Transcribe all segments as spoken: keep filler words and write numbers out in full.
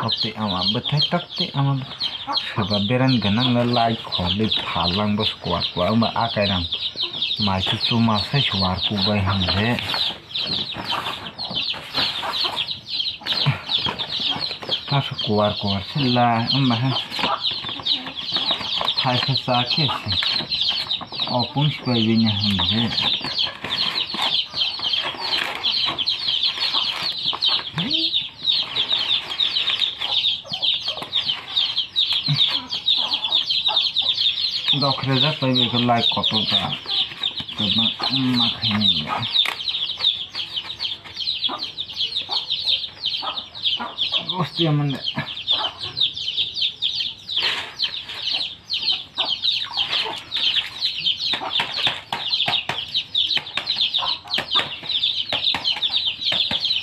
Tokti ama bwthai, tokti ama bwthai. Soba beran gwnang le lai khordi phalang bo squad ko ama akai rang. Mai chu chuma sai squad ko bai hamle. Kasu kuar kuar sila ama ha. Thai sa sa ke si. Opung sipai bini hamle. Dokhre jak pai bai khe lai kotor ta. Kwbang ma khaini le. Gosti amande.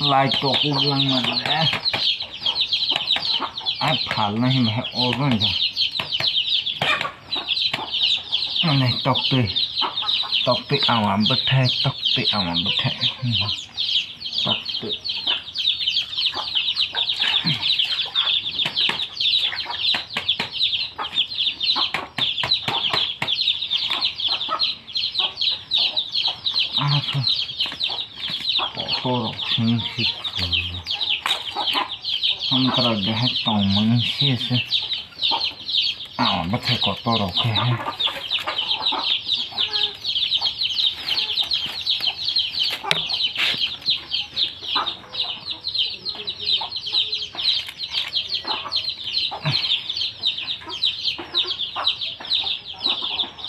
Lai tokuk langmani le. Ai phalna himba hai oroni da. Ani toktwi. Toktwi ama bwthai, toktwi ama bwthai. Toktwi. Aha. Kotor rok sing sik. Amtara de hai tongmani sese. Ama bwthai kotor rok khe hai.